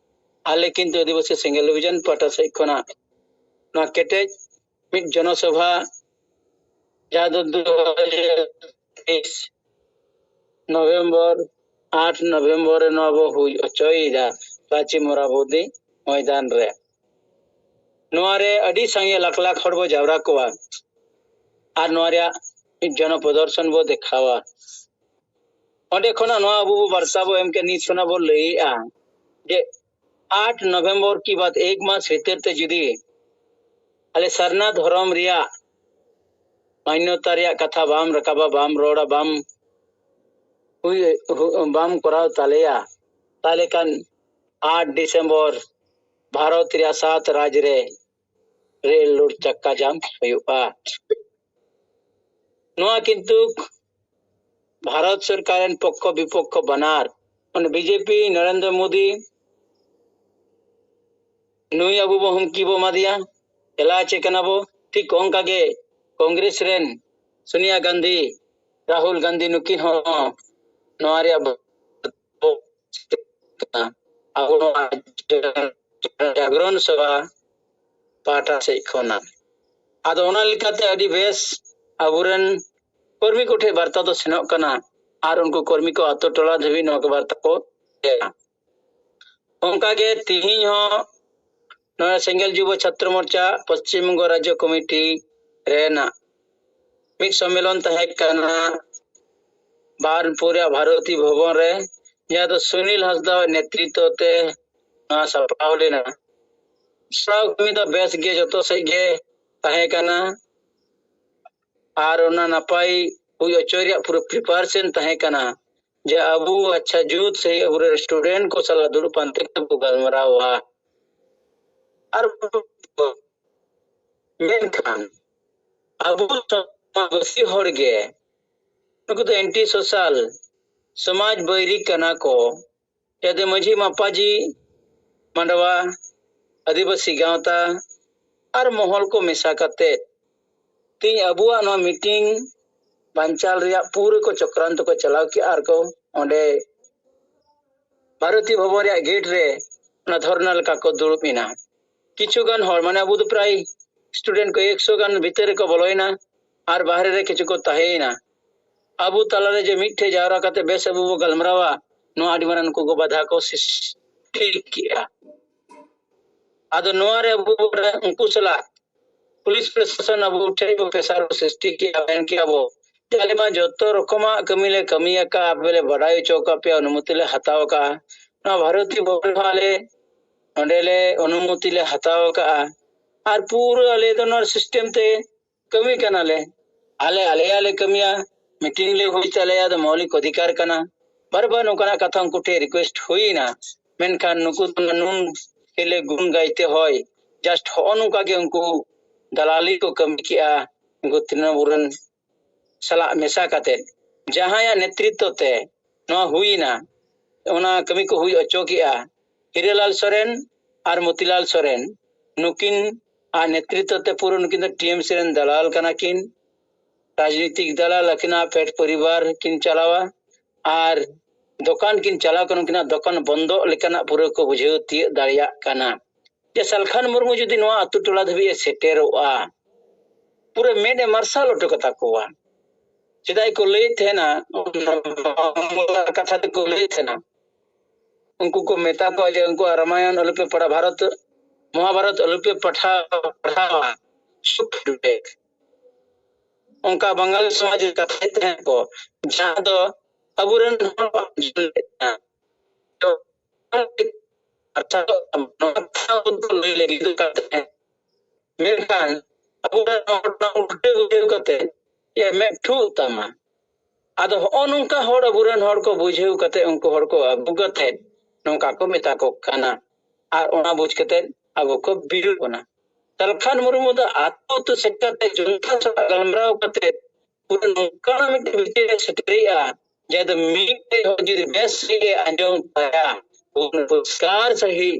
ᱟᱞᱮ ᱠᱤᱱᱛᱩ ᱟᱹᱫᱤᱵᱟᱹᱥᱤ ᱥᱮᱸᱜᱮᱞ ᱚᱵᱷᱤᱡᱟᱱ ᱯᱟᱦᱴᱟ ᱥᱮᱫ ᱠᱷᱚᱱᱟᱜ ᱱᱚᱣᱟ ᱠᱮᱴᱮᱡ ᱢᱤᱫ ᱡᱚᱱᱚᱥᱚᱵᱷᱟ, ᱡᱟᱦᱟᱸ ᱫᱚ ᱫᱩ ᱦᱟᱡᱟᱨ ᱛᱮᱭᱤᱥ ᱱᱚᱵᱷᱮᱢᱵᱚᱨ ᱟᱴ ᱱᱚᱵᱷᱮᱢᱵᱚᱨ ᱨᱮ ᱱᱚᱣᱟ ᱵᱚ ᱦᱩᱭ ᱦᱚᱪᱚᱭᱮᱫᱟ ᱨᱟᱸᱪᱤ ᱢᱚᱨᱟᱵᱚᱫᱤ ᱢᱚᱭᱫᱟᱱ ᱨᱮ᱾ ᱱᱚᱣᱟ ᱨᱮ ᱟᱹᱰᱤ ᱥᱟᱸᱜᱮ ᱞᱟᱠᱷ ᱞᱟᱠᱷ ᱦᱚᱲ ᱵᱚ ᱡᱟᱣᱨᱟ ᱠᱚᱣᱟ ᱟᱨ ᱱᱚᱣᱟ ᱨᱮᱭᱟᱜ ᱢᱤᱫ ᱡᱚᱱᱚ ᱯᱨᱚᱫᱚᱨᱥᱚᱱ ᱵᱚ ᱫᱮᱠᱷᱟᱣᱟ᱾ ᱚᱸᱰᱮ ᱠᱷᱚᱱᱟᱜ ᱱᱚᱣᱟ ᱟᱵᱚ ᱵᱚ ᱵᱟᱨᱛᱟ ᱵᱚ ᱮᱢ ᱠᱮᱫ, ᱱᱤᱛ ᱠᱷᱚᱱᱟᱜ ᱵᱚ ᱞᱟᱹᱭᱮᱜᱼᱟ ᱡᱮ ᱟᱴ ᱱᱚᱵᱷᱮᱢᱵᱚᱨ ᱠᱤ ᱵᱟᱫ ᱮᱠ ᱢᱟᱥ ᱵᱷᱤᱛᱤᱨ ᱛᱮ ᱡᱩᱫᱤ ᱟᱞᱮ ᱥᱟᱨᱱᱟ ᱫᱷᱚᱨᱚᱢ ᱨᱮᱭᱟᱜ ᱢᱟᱱᱱᱚᱛᱟ ᱨᱮᱭᱟᱜ ᱠᱟᱛᱷᱟ ᱵᱟᱢ ᱨᱟᱠᱟᱵᱟ, ᱵᱟᱢ ᱨᱚᱲᱟ, ᱵᱟᱢ ᱦᱩᱭ-, ᱦᱩ-, ᱵᱟᱢ ᱠᱚᱨᱟᱣ ᱛᱟᱞᱮᱭᱟ, ᱛᱟᱦᱞᱮ ᱠᱷᱟᱱ ᱟᱴ ᱰᱤᱥᱮᱢᱵᱚᱨ ᱵᱷᱟᱨᱚᱛ ᱨᱮᱭᱟᱜ ᱥᱟᱛ ᱨᱟᱡᱽ ᱨᱮ ᱨᱮᱞ ᱞᱩᱴ ᱪᱟᱠᱟ ᱡᱟᱢ ᱦᱩᱭᱩᱜᱼᱟ᱾ ᱱᱚᱣᱟ ᱠᱤᱱᱛᱩ ᱵᱷᱟᱨᱚᱛ ᱥᱚᱨᱠᱟᱨ ᱨᱮᱱ ᱯᱚᱠᱠᱷᱚ ᱵᱤᱯᱚᱠᱠᱷᱚ ᱵᱟᱱᱟᱨ, ᱢᱟᱱᱮ ᱵᱤᱡᱮᱯᱤ ᱱᱚᱨᱮᱱᱫᱨᱚ ᱢᱳᱫᱤ, ᱱᱩᱭ ᱟᱵᱚ ᱵᱚ ᱦᱩᱢᱠᱤ ᱵᱚ ᱮᱢᱟᱫᱮᱭᱟ, ᱮᱞᱟᱪᱮ ᱠᱟᱱᱟ ᱵᱚ᱾ ᱴᱷᱤᱠ ᱚᱱᱠᱟ ᱜᱮ ᱠᱚᱝᱜᱨᱮᱥ ᱨᱮᱱ ᱥᱳᱱᱤᱭᱟ ᱜᱟᱱᱫᱷᱤ, ᱨᱟᱦᱩᱞ ᱜᱟᱱᱫᱷᱤ, ᱱᱩᱠᱤᱱ ᱦᱚᱸ ᱱᱚᱣᱟ ᱨᱮᱭᱟᱜ ᱟᱵᱚ ᱱᱚᱣᱟ ᱡᱟᱜᱽᱨᱚᱱ ᱥᱚᱵᱷᱟ ᱯᱟᱦᱴᱟ ᱥᱮᱫ ᱠᱷᱚᱱᱟᱜ᱾ ᱟᱫᱚ ᱚᱱᱟ ᱞᱮᱠᱟᱛᱮ ᱟᱹᱰᱤ ᱵᱮᱥ ᱟᱵᱚᱨᱮᱱ ᱠᱚᱨᱢᱤ ᱠᱚᱴᱷᱮᱱ ᱵᱟᱨᱛᱟ ᱫᱚ ᱥᱮᱱᱚᱜ ᱠᱟᱱᱟ ᱟᱨ ᱩᱱᱠᱩ ᱠᱚᱨᱢᱤ ᱠᱚ ᱟᱛᱳ ᱴᱚᱞᱟ ᱫᱷᱟᱹᱵᱤᱡ ᱱᱚᱣᱟ ᱠᱚ ᱵᱟᱨᱛᱟ ᱠᱚ ᱮᱢᱟ᱾ ᱚᱱᱠᱟᱜᱮ ᱛᱤᱦᱤᱧ ᱦᱚᱸ ᱱᱚᱣᱟ ᱥᱮᱸᱜᱮᱞ ᱡᱩᱵᱚ ᱪᱷᱟᱛᱨᱚ ᱢᱳᱨᱪᱟ ᱯᱚᱥᱪᱤᱢ ᱵᱚᱝᱜᱚ ᱨᱟᱡᱽᱡᱚ ᱠᱚᱢᱤᱴᱤ ᱨᱮᱱᱟᱜ ᱢᱤᱫ ᱥᱚᱢᱢᱮᱞᱚᱱ ᱛᱟᱦᱮᱸ ᱠᱟᱱᱟ ᱵᱟᱨᱱᱯᱩᱨ ᱨᱮᱭᱟᱜ ᱵᱷᱟᱨᱚᱛᱤ ᱵᱷᱚᱵᱚᱱ ᱨᱮ, ᱡᱟᱦᱟᱸ ᱫᱚ ᱥᱩᱱᱤᱞ ᱦᱟᱸᱥᱫᱟ ᱱᱮᱛᱨᱤᱛᱵ ᱛᱮ ᱱᱚᱣᱟ ᱥᱟᱯᱲᱟᱣ ᱞᱮᱱᱟ᱾ ᱥᱟᱯᱲᱟᱣ ᱠᱟᱹᱢᱤ ᱫᱚ ᱵᱮᱥ ᱜᱮ ᱡᱚᱛᱚ ᱥᱮᱫ ᱜᱮ ᱛᱟᱦᱮᱸ ᱠᱟᱱᱟ᱾ ᱟᱨ ᱚᱱᱟ ᱱᱟᱯᱟᱭ ᱦᱩᱭ ᱦᱚᱪᱚᱭ ᱨᱮᱭᱟᱜ ᱯᱩᱨᱟᱹ preparation ᱛᱟᱦᱮᱸ ᱠᱟᱱᱟ ᱡᱮ ᱟᱵᱚ ᱟᱪᱪᱷᱟ ᱡᱩᱛ ᱥᱟᱺᱦᱤᱡ ᱟᱵᱚᱨᱮᱱ student ᱠᱚ ᱥᱟᱞᱟᱜ ᱫᱩᱲᱩᱵ ᱯᱟᱱᱛᱮ ᱠᱟᱛᱮ ᱵᱚ ᱜᱟᱞᱢᱟᱨᱟᱣᱟ᱾ ᱟᱨ ᱢᱮᱱᱠᱷᱟᱱ ᱟᱵᱚ ᱥᱚᱢᱟᱡᱽᱵᱟᱹᱥᱤ ᱦᱚᱲ ᱜᱮ ᱱᱩᱠᱩ ᱫᱚ anti social, ᱥᱚᱢᱟᱡᱽ ᱵᱟᱹᱭᱨᱤ ᱠᱟᱱᱟ ᱠᱚ᱾ ᱡᱟᱛᱮ ᱢᱟᱹᱡᱷᱤ ᱢᱟᱯᱟᱡᱤ, ᱢᱟᱰᱣᱟ, ᱟᱹᱫᱤᱵᱟᱹᱥᱤ ᱜᱟᱶᱛᱟ ᱟᱨ ᱢᱚᱦᱚᱞ ᱠᱚ ᱢᱮᱥᱟ ᱠᱟᱛᱮ ᱛᱮᱦᱮᱧ ᱟᱵᱚᱣᱟᱜ ᱱᱚᱣᱟ meeting ᱵᱟᱧᱪᱟᱞ ᱨᱮᱭᱟᱜ ᱯᱩᱨᱟᱹ ᱠᱚ ᱪᱚᱠᱨᱟᱱᱛᱚ ᱠᱚ ᱪᱟᱞᱟᱣ ᱠᱮᱜᱼᱟ ᱟᱨ ᱠᱚ ᱚᱸᱰᱮ ᱵᱷᱟᱨᱚᱛᱤ ᱵᱷᱚᱵᱚᱱ ᱨᱮᱭᱟᱜ gate ᱨᱮ ᱚᱱᱟ ᱫᱷᱚᱨᱱᱟ ᱞᱮᱠᱟ ᱠᱚ ᱫᱩᱲᱩᱵ ᱮᱱᱟ᱾ ᱠᱤᱪᱷᱩ ᱜᱟᱱ ᱦᱚᱲ, ᱢᱟᱱᱮ ᱟᱵᱚ ᱫᱚ ᱯᱨᱟᱭ student ᱠᱚ ᱮᱠᱥᱚ ᱜᱟᱱ ᱵᱷᱤᱛᱟᱹᱨ ᱨᱮᱠᱚ ᱵᱚᱞᱚᱭᱮᱱᱟ ᱟᱨ ᱵᱟᱦᱨᱮ ᱨᱮ ᱠᱤᱪᱷᱩ ᱠᱚ ᱛᱟᱦᱮᱸᱭᱮᱱᱟ᱾ ᱟᱵᱚ ᱛᱟᱞᱟᱨᱮ ᱡᱮ ᱢᱤᱫ ᱴᱷᱮᱡ ᱡᱟᱣᱨᱟ ᱠᱟᱛᱮ ᱵᱮᱥ ᱟᱵᱚ ᱵᱚ ᱜᱟᱞᱢᱟᱨᱟᱣᱟ, ᱱᱚᱣᱟ ᱟᱹᱰᱤ ᱢᱟᱨᱟᱝ ᱱᱩᱠᱩ ᱠᱚ ᱵᱟᱫᱷᱟ ᱠᱚ ᱥᱨᱤᱥᱴᱤ ᱠᱮᱜᱼᱟ᱾ ᱟᱫᱚ ᱱᱚᱣᱟ ᱨᱮ ᱟᱵᱚ ᱩᱱᱠᱩ ᱥᱟᱞᱟᱜ ᱯᱩᱞᱤᱥ ᱯᱨᱚᱥᱟᱥᱚᱱ ᱟᱵᱚ ᱴᱷᱮᱱ ᱠᱚ ᱯᱮᱥᱟᱨ ᱠᱚ ᱥᱨᱤᱥᱴᱤ ᱠᱮᱜᱼᱟ, ᱢᱮᱱ ᱠᱮᱜᱼᱟ ᱵᱚ ᱡᱮ ᱟᱞᱮ ᱢᱟ ᱡᱚᱛᱚ ᱨᱚᱠᱚᱢᱟᱜ ᱠᱟᱹᱢᱤ ᱞᱮ ᱠᱟᱹᱢᱤ ᱟᱠᱟᱫᱼᱟ, ᱟᱯᱮ ᱞᱮ ᱵᱟᱰᱟᱭ ᱦᱚᱪᱚ ᱟᱠᱟᱫ ᱯᱮᱭᱟ, ᱚᱱᱩᱢᱚᱛᱤ ᱞᱮ ᱦᱟᱛᱟᱣ ᱟᱠᱟᱫᱼᱟ, ᱱᱚᱣᱟ ᱵᱷᱟᱨᱚᱛᱤᱭᱚ ᱵᱷᱚᱵᱚᱱ ᱦᱚᱸ ᱟᱞᱮ ᱚᱸᱰᱮ ᱞᱮ ᱚᱱᱩᱢᱚᱛᱤ ᱞᱮ ᱦᱟᱛᱟᱣ ᱟᱠᱟᱫᱼᱟ, ᱟᱨ ᱯᱩᱨᱟᱹ ᱟᱞᱮ ᱫᱚ ᱱᱚᱣᱟ ᱥᱤᱥᱴᱮᱢ ᱛᱮ ᱠᱟᱹᱢᱤ ᱠᱟᱱᱟᱞᱮ, ᱟᱞᱮ ᱟᱞᱮᱭᱟᱜ ᱞᱮ ᱠᱟᱹᱢᱤᱭᱟ, ᱢᱤᱴᱤᱝ ᱞᱮ ᱦᱩᱭ ᱛᱟᱞᱮᱭᱟ, ᱟᱫᱚ ᱢᱳᱣᱞᱤᱠ ᱚᱫᱷᱤᱠᱟᱨ ᱠᱟᱱᱟ᱾ ᱵᱟᱨ ᱵᱟᱨ ᱱᱚᱝᱠᱟᱱᱟᱜ ᱠᱟᱛᱷᱟ ᱩᱱᱠᱩ ᱴᱷᱮᱱ ᱨᱤᱠᱩᱭᱮᱥᱴ ᱦᱩᱭᱱᱟ, ᱢᱮᱱᱠᱷᱟᱱ ᱱᱩᱠᱩ ᱫᱚ ᱱᱩᱱ ᱠᱮᱞᱮ ᱜᱩᱱ ᱜᱟᱭᱛᱮ ᱦᱚᱭ, ᱡᱟᱥᱴ ᱦᱚᱸᱜᱼᱚ ᱱᱚᱝᱠᱟ ᱜᱮ ᱩᱱᱠᱩ ᱫᱟᱞᱟᱞᱤ ᱠᱚ ᱠᱟᱹᱢᱤ ᱠᱮᱜᱼᱟ᱾ ᱩᱱᱠᱩ ᱛᱨᱤᱱᱚᱢᱩᱞ ᱨᱮᱱ ᱥᱟᱞᱟᱜ ᱢᱮᱥᱟ ᱠᱟᱛᱮ ᱡᱟᱦᱟᱸᱭᱟᱜ ᱱᱮᱛᱨᱤᱛᱵ ᱛᱮ ᱱᱚᱣᱟ ᱦᱩᱭᱱᱟ, ᱚᱱᱟ ᱠᱟᱹᱢᱤ ᱠᱚ ᱦᱩᱭ ᱦᱚᱪᱚ ᱠᱮᱜᱼᱟ᱾ ᱦᱤᱨᱟᱹᱞᱟᱞ ᱥᱚᱨᱮᱱ ᱟᱨ ᱢᱚᱛᱤᱞᱟᱞ ᱥᱚᱨᱮᱱ, ᱱᱩᱠᱤᱱ ᱟᱜ ᱱᱮᱛᱨᱤᱛᱵ ᱛᱮ ᱯᱩᱨᱟᱹ ᱱᱩᱠᱤᱱ ᱫᱚ ᱴᱤᱮᱢᱥᱤ ᱨᱮᱱ ᱫᱟᱞᱟᱞ ᱠᱟᱱᱟ ᱠᱤᱱ, ᱨᱟᱡᱽᱱᱤᱛᱤᱠ ᱫᱟᱞᱟᱞ, ᱟᱹᱠᱤᱱᱟᱜ ᱯᱮᱴ ᱯᱚᱨᱤᱵᱟᱨ ᱠᱤᱱ ᱪᱟᱞᱟᱣᱟ ᱟᱨ ᱫᱚᱠᱟᱱ ᱠᱤᱱ ᱪᱟᱞᱟᱣ ᱠᱟᱱᱟ, ᱩᱱᱠᱤᱱᱟᱜ ᱫᱚᱠᱟᱱ ᱵᱚᱱᱫᱚᱜ ᱞᱮᱠᱟᱱᱟᱜ ᱯᱩᱨᱟᱹ ᱠᱚ ᱵᱩᱡᱷᱟᱹᱣ ᱛᱤᱭᱳᱜ ᱫᱟᱲᱮᱭᱟᱜ ᱠᱟᱱᱟ᱾ ᱡᱮ ᱥᱟᱞᱠᱷᱟᱱ ᱢᱩᱨᱢᱩ ᱡᱩᱫᱤ ᱱᱚᱣᱟ ᱟᱹᱛᱩ ᱴᱚᱞᱟ ᱫᱷᱟᱹᱵᱤᱡ ᱮ ᱥᱮᱴᱮᱨᱚᱜᱼᱟ, ᱯᱩᱨᱟᱹ ᱢᱮᱫ ᱮ ᱢᱟᱨᱥᱟᱞ ᱦᱚᱴᱚ ᱠᱟᱛᱟ ᱠᱚᱣᱟ᱾ ᱥᱮᱫᱟᱭ ᱠᱚ ᱞᱟᱹᱭᱮᱫ ᱛᱟᱦᱮᱱᱟ, ᱵᱟᱝᱞᱟ ᱠᱟᱛᱷᱟ ᱛᱮᱠᱚ ᱞᱟᱹᱭᱮᱫ ᱛᱟᱦᱮᱱᱟ, ᱩᱱᱠᱩ ᱠᱚ ᱢᱮᱛᱟ ᱠᱚᱣᱟ ᱡᱮ ᱩᱱᱠᱩᱣᱟᱜ ᱨᱟᱢᱟᱭᱚᱱ ᱟᱞᱚᱯᱮ ᱯᱟᱲᱦᱟᱣᱟ, ᱵᱷᱟᱨᱚᱛ ᱢᱚᱦᱟᱵᱷᱟᱨᱚᱛ ᱟᱞᱚᱯᱮ ᱯᱟᱴᱷᱟᱣ ᱯᱟᱲᱦᱟᱣᱟ, ᱥᱩᱠ ᱯᱷᱤᱰᱵᱮᱠ᱾ ᱚᱱᱠᱟ ᱵᱟᱝᱜᱟᱞᱤ ᱥᱚᱢᱟᱡᱽ ᱨᱮ ᱠᱟᱛᱷᱟᱭᱮᱫ ᱛᱟᱦᱮᱸ ᱠᱚ, ᱡᱟᱦᱟᱸ ᱫᱚ ᱟᱵᱚᱨᱮᱱ ᱦᱚᱲ ᱵᱟᱠᱚ ᱵᱩᱡᱷᱟᱹᱣ ᱞᱮᱫ ᱛᱟᱦᱮᱸᱱᱟ᱾ ᱛᱚ, ᱟᱨ ᱱᱚᱣᱟ ᱠᱟᱛᱷᱟ ᱠᱚ ᱞᱟᱹᱭ ᱞᱟᱹᱜᱤᱫ ᱠᱟᱱ ᱛᱟᱦᱮᱸᱫ᱾ ᱢᱮᱱᱠᱷᱟᱱ ᱟᱵᱚᱨᱮᱱ ᱦᱚᱲ ᱚᱱᱟ ᱩᱞᱴᱟᱹ ᱵᱩᱡᱷᱟᱹᱣ ᱠᱟᱛᱮ ᱮ ᱢᱮᱫ ᱴᱷᱩ ᱛᱟᱢᱟ᱾ ᱟᱫᱚ ᱦᱚᱸᱜᱼᱚ ᱱᱚᱝᱠᱟ ᱦᱚᱲ ᱟᱵᱚᱨᱮᱱ ᱦᱚᱲ ᱠᱚ ᱵᱩᱡᱷᱟᱹᱣ ᱠᱟᱛᱮ ᱩᱱᱠᱩ ᱦᱚᱲ ᱠᱚ ᱟᱹᱜᱩ ᱠᱟᱛᱮ ᱱᱚᱝᱠᱟ ᱠᱚ ᱢᱮᱛᱟ ᱠᱚ ᱠᱟᱱᱟ᱾ ᱟᱨ ᱚᱱᱟ ᱵᱩᱡᱽ ᱠᱟᱛᱮ ᱟᱵᱚ ᱠᱚ ᱵᱤᱨᱩᱫ ᱵᱚᱱᱟ᱾ ᱥᱟᱞᱠᱷᱟᱱ ᱢᱩᱨᱢᱩ ᱫᱚ ᱟᱛᱳ ᱟᱛᱳ ᱥᱮᱴᱮᱨ ᱠᱟᱛᱮ ᱡᱚᱱᱛᱟ ᱥᱟᱞᱟᱜ ᱜᱟᱞᱢᱟᱨᱟᱣ ᱠᱟᱛᱮ ᱯᱩᱨᱟᱹ ᱱᱚᱝᱠᱟᱱᱟᱜ ᱢᱤᱫᱴᱮᱱ ᱵᱤᱪᱟᱹᱨ ᱮ ᱥᱮᱴᱮᱨᱮᱜᱼᱟ, ᱡᱟᱦᱟᱸ ᱫᱚ ᱢᱤᱫᱴᱮᱡ ᱦᱚᱲ ᱡᱩᱫᱤ ᱵᱮᱥ ᱥᱟᱺᱦᱤᱡ ᱮ ᱟᱸᱡᱚᱢ ᱛᱟᱭᱟ, ᱩᱱ ᱯᱚᱨᱤᱥᱠᱟᱨ ᱥᱟᱺᱦᱤᱡ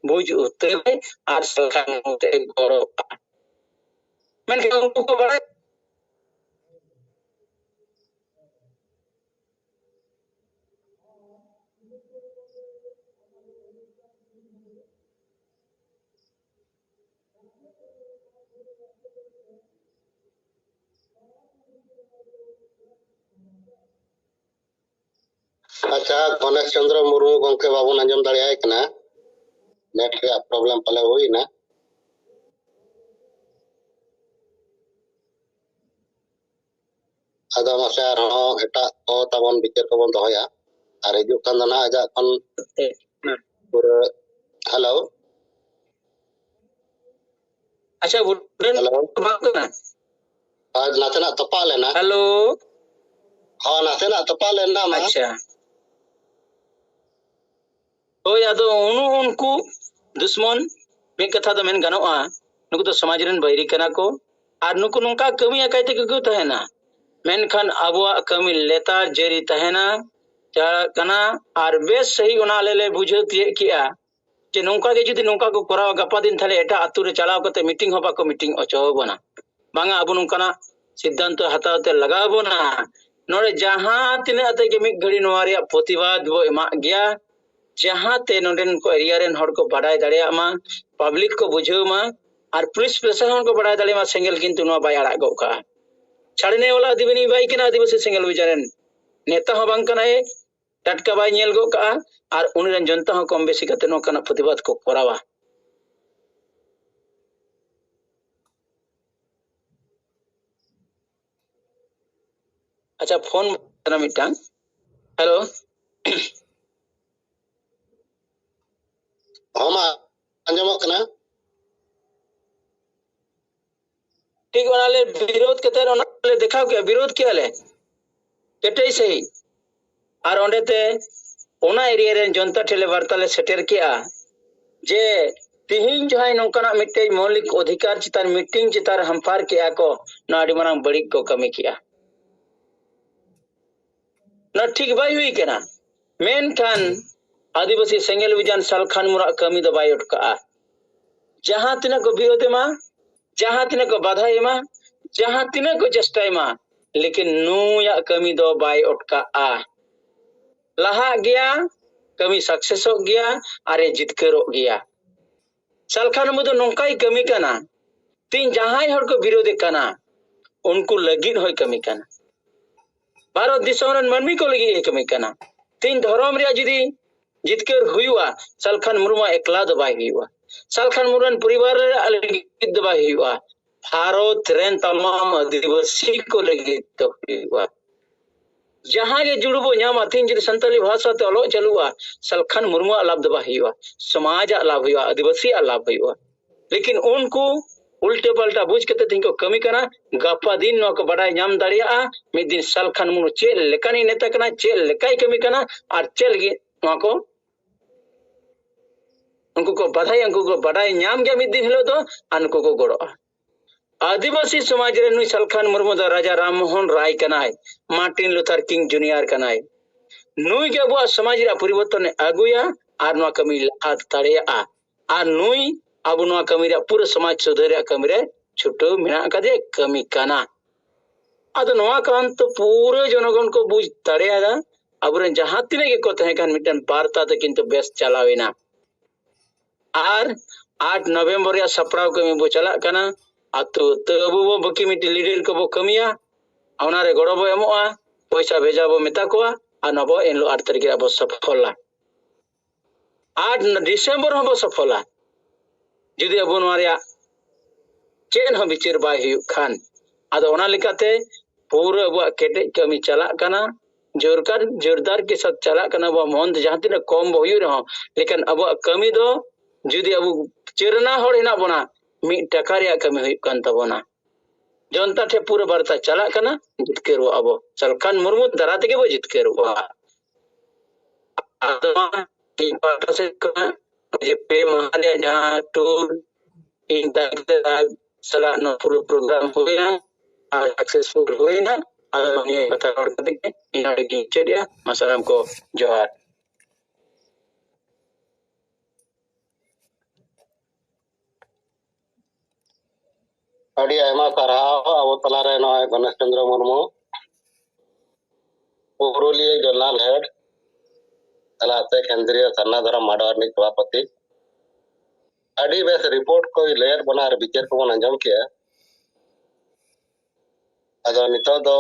ᱵᱩᱡᱽ ᱩᱛᱟᱹᱨᱟᱭ ᱟᱨ ᱥᱟᱞᱠᱷᱟᱱ ᱢᱩᱨᱢᱩ ᱛᱮ ᱜᱚᱲᱚᱜᱼᱟ᱾ ᱢᱮᱱᱠᱷᱟᱱ ᱩᱱᱠᱩ ᱠᱚ ᱵᱟᱲᱟᱭ ᱟᱪᱪᱷᱟ, ᱜᱚᱱᱮᱥ ᱪᱚᱱᱫᱨᱚ ᱢᱩᱨᱢᱩ ᱜᱚᱢᱠᱮ ᱵᱟᱵᱚᱱ ᱟᱸᱡᱚᱢ ᱫᱟᱲᱮᱭᱟᱭ ᱠᱟᱱᱟ, ᱱᱮᱴ ᱨᱮᱭᱟᱜ ᱯᱨᱚᱵᱞᱮᱢ ᱯᱟᱞᱮ ᱦᱩᱭᱱᱟ᱾ ᱟᱫᱚ ᱢᱟᱥᱮ ᱟᱨᱦᱚᱸ ᱮᱴᱟᱜ ᱠᱚ ᱛᱟᱵᱚᱱ ᱵᱤᱪᱟᱹᱨ ᱠᱚᱵᱚᱱ ᱫᱚᱦᱚᱭᱟ᱾ ᱟᱨ ᱦᱤᱡᱩᱜ ᱠᱟᱱ ᱫᱚ ᱱᱟᱦᱟᱜ ᱟᱡᱟᱜ ᱠᱷᱚᱱ ᱯᱩᱨᱟᱹ, ᱦᱮᱞᱳ᱾ ᱟᱪᱪᱷᱟ, ᱵᱩᱰᱷᱟᱹᱱ ᱦᱮᱞᱳ᱾ ᱵᱟᱝ ᱠᱟᱱᱟ᱾ ᱟᱨ ᱱᱟᱥᱮᱱᱟᱜ ᱛᱚᱯᱟᱜ ᱞᱮᱱᱟ᱾ ᱦᱮᱞᱳ᱾ ᱦᱚᱸ, ᱱᱟᱥᱮᱱᱟᱜ ᱛᱚᱯᱟᱜ ᱞᱮᱱᱟ ᱢᱟ᱾ ᱟᱪᱪᱷᱟ᱾ ᱦᱳᱭ, ᱟᱫᱚ ᱩᱱᱩ ᱩᱱᱠᱩ ᱫᱩᱥᱢᱚᱱ, ᱢᱤᱫ ᱠᱟᱛᱷᱟ ᱫᱚ ᱢᱮᱱ ᱜᱟᱱᱚᱜᱼᱟ, ᱱᱩᱠᱩ ᱫᱚ ᱥᱚᱢᱟᱡᱽ ᱨᱮᱱ ᱵᱟᱹᱭᱨᱤ ᱠᱟᱱᱟ ᱠᱚ᱾ ᱟᱨ ᱱᱩᱠᱩ ᱱᱚᱝᱠᱟ ᱠᱟᱹᱢᱤ ᱟᱠᱟᱭ ᱛᱮᱜᱮ ᱠᱚ ᱛᱟᱦᱮᱱᱟ, ᱢᱮᱱᱠᱷᱟᱱ ᱟᱵᱚᱣᱟᱜ ᱠᱟᱹᱢᱤ ᱞᱮᱛᱟᱲ ᱡᱟᱹᱨᱤ ᱛᱟᱦᱮᱱᱟ, ᱪᱟᱞᱟᱜ ᱠᱟᱱᱟ᱾ ᱟᱨ ᱵᱮᱥ ᱥᱟᱹᱦᱤ ᱚᱱᱟ ᱟᱞᱮ ᱞᱮ ᱵᱩᱡᱷᱟᱹᱣ ᱛᱤᱭᱳᱜ ᱠᱮᱜᱼᱟ ᱡᱮ ᱱᱚᱝᱠᱟ ᱜᱮ ᱡᱩᱫᱤ ᱱᱚᱝᱠᱟ ᱠᱚ ᱠᱚᱨᱟᱣᱟ, ᱜᱟᱯᱟ ᱫᱤᱱ ᱛᱟᱦᱞᱮ ᱮᱴᱟᱜ ᱟᱹᱛᱩ ᱨᱮ ᱪᱟᱞᱟᱣ ᱠᱟᱛᱮ ᱢᱤᱴᱤᱝ ᱦᱚᱸ ᱵᱟᱠᱚ ᱢᱤᱴᱤᱝ ᱦᱚᱪᱚ ᱵᱚᱱᱟ᱾ ᱵᱟᱝᱟ, ᱟᱵᱚ ᱱᱚᱝᱠᱟᱱᱟᱜ ᱥᱤᱫᱽᱫᱷᱟᱱᱛᱚ ᱦᱟᱛᱟᱣ ᱛᱮ ᱞᱟᱜᱟᱣ ᱵᱚᱱᱟ᱾ ᱱᱚᱰᱮ ᱡᱟᱦᱟᱸ ᱛᱤᱱᱟᱹᱜ ᱟᱛᱮ ᱜᱮ ᱢᱤᱫ ᱜᱷᱟᱹᱲᱤ ᱱᱚᱣᱟ ᱨᱮᱭᱟᱜ ᱯᱨᱚᱛᱤᱵᱟᱫ ᱵᱚ ᱮᱢᱟᱜ ᱜᱮᱭᱟ, ᱡᱟᱦᱟᱸ ᱛᱮ ᱱᱚᱰᱮᱱ ᱠᱚ ᱮᱨᱤᱭᱟ ᱨᱮᱱ ᱦᱚᱲ ᱠᱚ ᱵᱟᱰᱟᱭ ᱫᱟᱲᱮᱭᱟᱜ ᱢᱟ, ᱯᱟᱵᱽᱞᱤᱠ ᱠᱚ ᱵᱩᱡᱷᱟᱹᱣ ᱢᱟ, ᱟᱨ ᱯᱩᱞᱤᱥ ᱯᱨᱚᱥᱟᱥᱚᱱ ᱠᱚ ᱵᱟᱰᱟᱭ ᱫᱟᱲᱮᱭᱟᱜ ᱢᱟ, ᱥᱮᱸᱜᱮᱞ ᱠᱤᱱᱛᱩ ᱱᱚᱣᱟ ᱵᱟᱭ ᱟᱲᱟᱜ ᱜᱚᱫ ᱠᱟᱜᱼᱟ᱾ ᱪᱷᱟᱲᱱᱮ ᱣᱟᱞᱟ ᱟᱹᱫᱤᱵᱟᱹᱥᱤ ᱵᱟᱭ ᱠᱟᱱᱟ, ᱟᱹᱫᱤᱵᱟᱹᱥᱤ ᱥᱮᱸᱜᱮᱞ ᱚᱵᱷᱤᱡᱟᱱ ᱨᱮᱱ ᱱᱮᱛᱟ ᱦᱚᱸ ᱵᱟᱝ ᱠᱟᱱᱟᱭ, ᱴᱟᱴᱠᱟ ᱵᱟᱭ ᱧᱮᱞ ᱜᱚᱫ ᱠᱟᱜᱼᱟ, ᱟᱨ ᱩᱱᱤ ᱨᱮᱱ ᱡᱚᱱᱛᱟ ᱦᱚᱸ ᱠᱚᱢ ᱵᱮᱥᱤ ᱠᱟᱛᱮ ᱱᱚᱝᱠᱟᱱᱟᱜ ᱯᱨᱚᱛᱤᱵᱟᱫ ᱠᱚ ᱠᱚᱨᱟᱣᱟ᱾ ᱟᱪᱪᱷᱟ, ᱯᱷᱳᱱ ᱠᱟᱱᱟ ᱢᱤᱫᱴᱟᱝ᱾ ᱦᱮᱞᱳ᱾ ᱦᱚᱸ ᱢᱟ, ᱟᱸᱡᱚᱢᱚᱜ ᱠᱟᱱᱟ᱾ ᱴᱷᱤᱠ ᱚᱱᱟ ᱞᱮ ᱵᱤᱨᱳᱫ ᱠᱟᱛᱮ ᱚᱱᱟ ᱞᱮ ᱫᱮᱠᱷᱟᱣ ᱠᱮᱜᱼᱟ, ᱵᱤᱨᱳᱫ ᱠᱮᱜᱼᱟ ᱞᱮ ᱠᱮᱴᱮᱡ ᱥᱟᱺᱦᱤᱡ᱾ ᱟᱨ ᱚᱸᱰᱮ ᱛᱮ ᱚᱱᱟ ᱮᱨᱤᱭᱟ ᱨᱮᱱ ᱡᱚᱱᱛᱟ ᱴᱷᱮᱱ ᱞᱮ ᱵᱟᱨᱛᱟ ᱞᱮ ᱥᱮᱴᱮᱨ ᱠᱮᱜᱼᱟ ᱡᱮ ᱛᱤᱦᱤᱧ ᱡᱟᱦᱟᱸᱭ ᱱᱚᱝᱠᱟᱱᱟᱜ ᱢᱤᱫᱴᱮᱡ ᱢᱳᱣᱞᱤᱠ ᱚᱫᱷᱤᱠᱟᱨ ᱪᱮᱛᱟᱱ ᱢᱤᱴᱤᱝ ᱪᱮᱛᱟᱱ ᱨᱮ ᱦᱟᱢᱯᱟᱨ ᱠᱮᱜᱼᱟ ᱠᱚ, ᱱᱚᱣᱟ ᱟᱹᱰᱤ ᱢᱟᱨᱟᱝ ᱵᱟᱹᱲᱤᱡ ᱠᱚ ᱠᱟᱹᱢᱤ ᱠᱮᱜᱼᱟ᱾ ᱱᱚᱣᱟ ᱴᱷᱤᱠ ᱵᱟᱭ ᱦᱩᱭ ᱠᱟᱱᱟ᱾ ᱢᱮᱱᱠᱷᱟᱱ ᱟᱹᱫᱤᱵᱟᱹᱥᱤ ᱥᱮᱸᱜᱮᱞ ᱚᱵᱷᱤᱡᱟᱱ ᱥᱟᱞᱠᱷᱟᱱ ᱢᱩᱨᱟᱜ ᱠᱟᱹᱢᱤ ᱫᱚ ᱵᱟᱭ ᱚᱴᱠᱟᱜᱼᱟ᱾ ᱡᱟᱦᱟᱸ ᱛᱤᱱᱟᱹᱜ ᱠᱚ ᱵᱤᱨᱳᱫ ᱮᱢᱟ, ᱡᱟᱦᱟᱸ ᱛᱤᱱᱟᱹᱜ ᱠᱚ ᱵᱟᱫᱷᱟᱭ ᱮᱢᱟ, ᱡᱟᱦᱟᱸ ᱛᱤᱱᱟᱹᱜ ᱠᱚ ᱪᱮᱥᱴᱟᱭ ᱢᱟ, ᱞᱮᱠᱤᱱ ᱱᱩᱭᱟᱜ ᱠᱟᱹᱢᱤ ᱫᱚ ᱵᱟᱭ ᱚᱴᱠᱟᱜᱼᱟ᱾ ᱞᱟᱦᱟᱜ ᱜᱮᱭᱟ, ᱠᱟᱹᱢᱤ ᱥᱟᱠᱥᱮᱥᱚᱜ ᱜᱮᱭᱟ, ᱟᱨᱮ ᱡᱤᱛᱠᱟᱹᱨᱚᱜ ᱜᱮᱭᱟ᱾ ᱥᱟᱞᱠᱷᱟᱱ ᱢᱩᱨᱢᱩ ᱫᱚ ᱱᱚᱝᱠᱟᱭ ᱠᱟᱹᱢᱤ ᱠᱟᱱᱟ, ᱛᱤᱦᱤᱧ ᱡᱟᱦᱟᱸᱭ ᱦᱚᱲ ᱠᱚ ᱵᱤᱨᱳᱫᱮ ᱠᱟᱱᱟ, ᱩᱱᱠᱩ ᱞᱟᱹᱜᱤᱫ ᱦᱚᱸᱭ ᱠᱟᱹᱢᱤ ᱠᱟᱱᱟ᱾ ᱵᱷᱟᱨᱚᱛ ᱫᱤᱥᱚᱢ ᱨᱮᱱ ᱢᱟᱹᱱᱢᱤ ᱠᱚ ᱞᱟᱹᱜᱤᱫ ᱮ ᱠᱟᱹᱢᱤ ᱠᱟᱱᱟ᱾ ᱛᱮᱦᱮᱧ ᱫᱷᱚᱨᱚᱢ ᱨᱮᱭᱟᱜ ᱡᱩᱫᱤ ᱡᱤᱛᱠᱟᱹᱨ ᱦᱩᱭᱩᱜᱼᱟ, ᱥᱟᱞᱠᱷᱟᱱ ᱢᱩᱨᱢᱩ ᱮᱠᱞᱟ ᱫᱚ ᱵᱟᱭ ᱦᱩᱭᱩᱜᱼᱟ, ᱥᱟᱞᱠᱷᱟᱱ ᱢᱩᱨᱢᱩ ᱨᱮᱱ ᱯᱚᱨᱤᱵᱟᱨ ᱨᱮ ᱞᱟᱹᱜᱤᱫ ᱫᱚ ᱵᱟᱭ ᱦᱩᱭᱩᱜᱼᱟ᱾ ᱵᱷᱟᱨᱚᱛ ᱨᱮᱱ ᱛᱟᱢᱟᱢ ᱟᱹᱫᱤᱵᱟᱹᱥᱤ ᱠᱚ ᱞᱟᱹᱜᱤᱫ ᱫᱚ ᱦᱩᱭᱩᱜᱼᱟ᱾ ᱡᱟᱦᱟᱸ ᱜᱮ ᱡᱩᱲᱩ ᱵᱚ ᱧᱟᱢᱟ, ᱛᱮᱦᱮᱧ ᱡᱩᱫᱤ ᱥᱟᱱᱛᱟᱲᱤ ᱵᱷᱟᱥᱟ ᱛᱮ ᱚᱞᱚᱜ ᱪᱟᱹᱞᱩᱜᱼᱟ, ᱥᱟᱞᱠᱷᱟᱱ ᱢᱩᱨᱢᱩᱣᱟᱜ ᱞᱟᱵᱷ ᱫᱚ ᱵᱟᱭ ᱦᱩᱭᱩᱜᱼᱟ, ᱥᱚᱢᱟᱡᱟᱜ ᱞᱟᱵᱷ ᱦᱩᱭᱩᱜᱼᱟ, ᱟᱹᱫᱤᱵᱟᱹᱥᱤᱭᱟᱜ ᱞᱟᱵᱷ ᱦᱩᱭᱩᱜᱼᱟ᱾ ᱞᱮᱠᱤᱱ ᱩᱱᱠᱩ ᱩᱞᱴᱟᱹ ᱯᱟᱞᱴᱟ ᱵᱩᱡᱽ ᱠᱟᱛᱮ ᱛᱮᱦᱮᱧ ᱠᱚ ᱠᱟᱹᱢᱤ ᱠᱟᱱᱟ᱾ ᱜᱟᱯᱟ ᱫᱤᱱ ᱱᱚᱣᱟ ᱠᱚ ᱵᱟᱰᱟᱭ ᱧᱟᱢ ᱫᱟᱲᱮᱭᱟᱜᱼᱟ, ᱢᱤᱫ ᱫᱤᱱ ᱥᱟᱞᱠᱷᱟᱱ ᱢᱩᱨᱢᱩ ᱪᱮᱫ ᱞᱮᱠᱟᱱᱤᱡ ᱱᱮᱛᱟ ᱠᱟᱱᱟ, ᱪᱮᱫ ᱞᱮᱠᱟᱭ ᱠᱟᱹᱢᱤ ᱠᱟᱱᱟ, ᱟᱨ ᱪᱮᱫ ᱞᱟᱹᱜᱤᱫ ᱱᱚᱣᱟ ᱠᱚ ᱩᱱᱠᱩ ᱠᱚ ᱵᱟᱰᱟᱭᱟ, ᱩᱱᱠᱩ ᱠᱚ ᱵᱟᱰᱟᱭ ᱧᱟᱢ ᱜᱮᱭᱟ ᱢᱤᱫ ᱫᱤᱱ ᱦᱤᱞᱳᱜ ᱫᱚ, ᱟᱨ ᱱᱩᱠᱩ ᱠᱚ ᱜᱚᱲᱚᱜᱼᱟ᱾ ᱟᱹᱫᱤᱵᱟᱹᱥᱤ ᱥᱚᱢᱟᱡᱽ ᱨᱮ ᱱᱩᱭ ᱥᱟᱞᱠᱷᱟᱱ ᱢᱩᱨᱢᱩ ᱫᱚ ᱨᱟᱡᱟ ᱨᱟᱢ ᱢᱳᱦᱚᱱ ᱨᱟᱭ ᱠᱟᱱᱟᱭ, ᱢᱟᱨᱴᱤᱱ ᱞᱩᱛᱷᱟᱨ ᱠᱤᱝ ᱡᱩᱱᱤᱭᱟᱨ ᱠᱟᱱᱟᱭ᱾ ᱱᱩᱭ ᱜᱮ ᱟᱵᱚᱣᱟᱜ ᱥᱚᱢᱟᱡᱽ ᱨᱮᱭᱟᱜ ᱯᱚᱨᱤᱵᱚᱨᱛᱚᱱᱮ ᱟᱹᱜᱩᱭᱟ ᱟᱨ ᱱᱚᱣᱟ ᱠᱟᱹᱢᱤ ᱞᱟᱦᱟ ᱫᱟᱲᱮᱭᱟᱜᱼᱟ᱾ ᱟᱨ ᱱᱩᱭ ᱟᱵᱚ ᱱᱚᱣᱟ ᱠᱟᱹᱢᱤ ᱨᱮᱭᱟᱜ, ᱯᱩᱨᱟᱹ ᱥᱚᱢᱟᱡᱽ ᱥᱩᱫᱷᱟᱹᱨ ᱨᱮᱭᱟᱜ ᱠᱟᱹᱢᱤ ᱨᱮ ᱪᱷᱩᱴᱟᱹᱣ ᱢᱮᱱᱟᱜ ᱟᱠᱟᱫᱮᱭᱟ, ᱠᱟᱹᱢᱤ ᱠᱟᱱᱟ᱾ ᱟᱫᱚ ᱱᱚᱣᱟ ᱠᱟᱨᱚᱱ ᱛᱮ ᱯᱩᱨᱟᱹ ᱡᱚᱱᱚᱜᱚᱱ ᱠᱚ ᱵᱩᱡᱽ ᱫᱟᱲᱮᱭᱟᱫᱟ, ᱟᱵᱚᱨᱮᱱ ᱡᱟᱦᱟᱸ ᱛᱤᱱᱟᱹᱜ ᱜᱮᱠᱚ ᱛᱟᱦᱮᱸ ᱠᱟᱱ, ᱢᱤᱫᱴᱮᱱ ᱵᱟᱨᱛᱟ ᱛᱮ ᱠᱤᱱᱛᱩ ᱵᱮᱥ ᱪᱟᱞᱟᱣ ᱮᱱᱟ᱾ ᱟᱨ ᱟᱴ ᱱᱚᱵᱷᱮᱢᱵᱚᱨ ᱨᱮᱭᱟᱜ ᱥᱟᱯᱲᱟᱣ ᱠᱟᱹᱢᱤ ᱵᱚ ᱪᱟᱞᱟᱜ ᱠᱟᱱᱟ᱾ ᱟᱛᱳ ᱟᱛᱳ ᱟᱵᱚ ᱵᱚ ᱵᱟᱹᱠᱤ ᱢᱤᱫᱴᱮᱱ ᱞᱤᱰᱟᱨ ᱠᱚᱵᱚ ᱠᱟᱹᱢᱤᱭᱟ, ᱚᱱᱟᱨᱮ ᱜᱚᱲᱚ ᱵᱚ ᱮᱢᱚᱜᱼᱟ, ᱯᱚᱭᱥᱟ ᱵᱷᱮᱡᱟ ᱵᱚ ᱢᱮᱛᱟ ᱠᱚᱣᱟ, ᱟᱨ ᱱᱚᱣᱟ ᱵᱚ ᱮᱱ ᱦᱤᱞᱳᱜ ᱟᱴ ᱛᱟᱹᱨᱤᱠᱷ ᱨᱮ ᱟᱵᱚ ᱥᱚᱯᱷᱚᱞᱟ᱾ ᱟᱴ ᱰᱤᱥᱮᱢᱵᱚᱨ ᱦᱚᱸᱵᱚ ᱥᱚᱯᱷᱚᱞᱟ᱾ ᱡᱩᱫᱤ ᱟᱵᱚ ᱱᱚᱣᱟ ᱨᱮᱭᱟᱜ ᱪᱮᱫ ᱦᱚᱸ ᱵᱤᱪᱟᱹᱨ ᱵᱟᱭ ᱦᱩᱭᱩᱜ ᱠᱷᱟᱱ, ᱟᱫᱚ ᱚᱱᱟ ᱞᱮᱠᱟᱛᱮ ᱯᱩᱨᱟᱹ ᱟᱵᱚᱣᱟᱜ ᱠᱮᱴᱮᱡ ᱠᱟᱹᱢᱤ ᱪᱟᱞᱟᱜ ᱠᱟᱱᱟ, ᱡᱳᱨᱠᱟᱨ ᱡᱳᱨᱫᱟᱨ ᱠᱮ ᱥᱟᱛ ᱪᱟᱞᱟᱜ ᱠᱟᱱᱟ᱾ ᱟᱵᱚᱣᱟᱜ ᱢᱚᱱ ᱫᱚ ᱡᱟᱦᱟᱸ ᱛᱤᱱᱟᱹᱜ ᱠᱚᱢ ᱵᱚ ᱦᱩᱭᱩᱜ ᱨᱮᱦᱚᱸ, ᱞᱮᱠᱤᱱ ᱟᱵᱚᱣᱟᱜ ᱠᱟᱹᱢᱤ ᱫᱚ, ᱡᱩᱫᱤ ᱟᱵᱚ ᱪᱟᱹᱨᱱᱟ ᱦᱚᱲ ᱦᱮᱱᱟᱜ ᱵᱚᱱᱟ, ᱢᱤᱫ ᱴᱟᱠᱟ ᱨᱮᱭᱟᱜ ᱠᱟᱹᱢᱤ ᱦᱩᱭᱩᱜ ᱠᱟᱱ ᱛᱟᱵᱚᱱᱟ᱾ ᱡᱚᱱᱛᱟ ᱴᱷᱮᱱ ᱯᱩᱨᱟᱹ ᱵᱟᱨᱛᱟ ᱪᱟᱞᱟᱜ ᱠᱟᱱᱟ, ᱡᱤᱛᱠᱟᱹᱨᱚᱜᱼᱟ ᱵᱚ᱾ ᱥᱟᱞᱠᱷᱟᱱ ᱢᱩᱨᱢᱩ ᱫᱟᱨᱟᱭ ᱛᱮᱜᱮ ᱵᱚ ᱡᱤᱛᱠᱟᱹᱨᱚᱜᱼᱟ᱾ ᱟᱫᱚ ᱢᱟ ᱤᱧ ᱯᱟᱦᱴᱟ ᱥᱮᱫ ᱠᱷᱚᱱᱟᱜ ᱡᱮ ᱯᱮ ᱢᱟᱦᱟ ᱨᱮᱭᱟᱜ ᱡᱟᱦᱟᱸ ᱴᱩᱨ ᱤᱧ ᱛᱟᱹᱜᱤ ᱛᱟᱲᱟᱜ ᱥᱟᱞᱟᱜ ᱱᱚᱣᱟ ᱯᱩᱨᱟᱹ ᱯᱨᱳᱜᱨᱟᱢ ᱦᱩᱭᱱᱟ ᱟᱨ ᱥᱟᱠᱥᱮᱥᱯᱷᱩᱞ ᱦᱩᱭᱱᱟ᱾ ᱟᱫᱚ ᱱᱤᱭᱟᱹ ᱠᱟᱛᱷᱟ ᱨᱚᱲ ᱠᱟᱛᱮ ᱜᱮ ᱤᱧ ᱱᱚᱰᱮ ᱜᱤᱧ ᱢᱩᱪᱟᱹᱫ ᱮᱜᱼᱟ᱾ ᱢᱟ ᱥᱟᱱᱟᱢ ᱠᱚ ᱡᱚᱦᱟᱨ᱾ ᱟᱹᱰᱤ ᱟᱭᱢᱟ ᱥᱟᱨᱦᱟᱣ ᱟᱵᱚ ᱛᱟᱞᱟᱨᱮ ᱱᱚᱜᱼᱚᱭ ᱜᱚᱱᱮᱥ ᱪᱚᱱᱫᱨᱚ ᱢᱩᱨᱢᱩ, ᱯᱩᱨᱩᱞᱤᱭᱟᱹ ᱡᱚᱱᱟᱞ ᱦᱮᱰ, ᱛᱟᱞᱟᱛᱮ ᱠᱮᱱᱫᱨᱤᱭᱚ ᱥᱟᱨᱱᱟ ᱫᱷᱚᱨᱚᱢ ᱢᱟᱰᱣᱟ ᱨᱤᱱᱤᱡ ᱥᱚᱵᱷᱟᱯᱚᱛᱤ᱾ ᱟᱹᱰᱤ ᱵᱮᱥ ᱨᱤᱯᱳᱨᱴ ᱠᱚᱭ ᱞᱟᱹᱭᱟᱫ ᱵᱚᱱᱟ ᱟᱨ ᱵᱤᱪᱟᱹᱨ ᱠᱚᱵᱚᱱ ᱟᱸᱡᱚᱢ ᱠᱮᱜᱼᱟ᱾ ᱟᱫᱚ ᱱᱤᱛᱚᱜ ᱫᱚ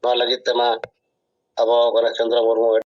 ᱱᱚᱣᱟ ᱞᱟᱹᱜᱤᱫ ᱛᱮᱢᱟ ᱟᱵᱚ ᱜᱚᱱᱮᱥ ᱪᱚᱱᱫᱨᱚ ᱢᱩᱨᱢᱩ